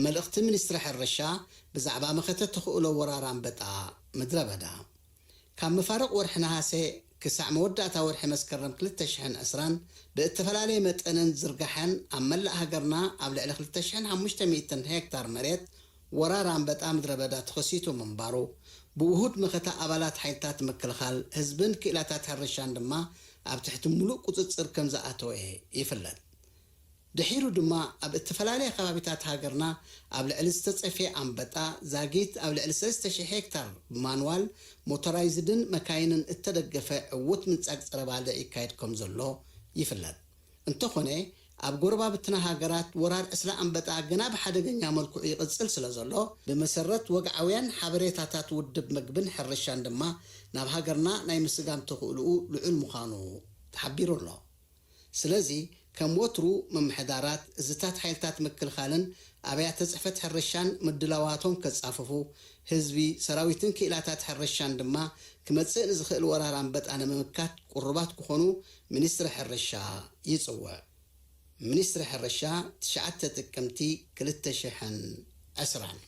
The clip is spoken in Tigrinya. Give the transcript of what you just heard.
መልእኽቲ ሚኒስትሪ ሕርሻ ብዛዕባ መኸተ ተኽእሎ ወራር ኣንበጣ ምድረ በዳ። ካብ መፋርቕ ወርሒ ነሃሰ ክሳዕ መወዳእታ ወርሒ መስከረም ክልተ ሽሕን ዕስራን ብእተፈላለየ መጠንን ዝርጋሐን ኣብ መላእ ሃገርና ኣብ ልዕሊ ክልተ ሽሕን ሓሙሽተ ሚእትን ሄክታር መሬት ወራር ኣንበጣ ምድረ በዳ ተኸሲቱ ምንባሩ፣ ብውሁድ መኸተ ኣባላት ሓይልታት ምክልኻል ህዝብን ክኢላታት ሕርሻን ድማ ኣብ ትሕቲ ምሉእ ቁጽጽር ከም ዝኣተወ ይፍለጥ። ድሒሩ ድማ ኣብ እተፈላለየ ከባቢታት ሃገርና ኣብ ልዕሊ ዝተጸፍየ ኣንበጣ ዛጊት ኣብ ልዕሊ ሰለስተ ሽሕ ሄክታር ብማንዋል ሞቶራይዝድን መካይንን እተደገፈ ዕዉት ምንጻግ ጸረ ባልዕ ይካየድ ከም ዘሎ ይፍለጥ። እንተኾነ ኣብ ጎረባብትና ሃገራት ወራር ዕስለ ኣንበጣ ገና ብሓደገኛ መልክዑ ይቕጽል ስለ ዘሎ፣ ብመሰረት ወግዓውያን ሓበሬታታት ውድብ መግብን ሕርሻን ድማ ናብ ሃገርና ናይ ምስጋም ተኽእልኡ ልዑል ምዃኑ ተሓቢሩ ኣሎ። ስለዚ ከም ወትሩ ምምሕዳራት፣ እዝታት ሓይልታት ምክልኻልን ኣብያተ ጽሕፈት ሕርሻን ምድላዋቶም ከጻፍፉ፣ ህዝቢ፣ ሰራዊትን ክኢላታት ሕርሻን ድማ ክመጽእ ንዝኽእል ወራር ኣንበጣ ንምምካት ቅሩባት ክኾኑ ሚኒስትሪ ሕርሻ ይጽውዕ። ሚኒስትሪ ሕርሻ፣ ትሽዓተ ጥቅምቲ ክልተ ሽሕን ዕስራን።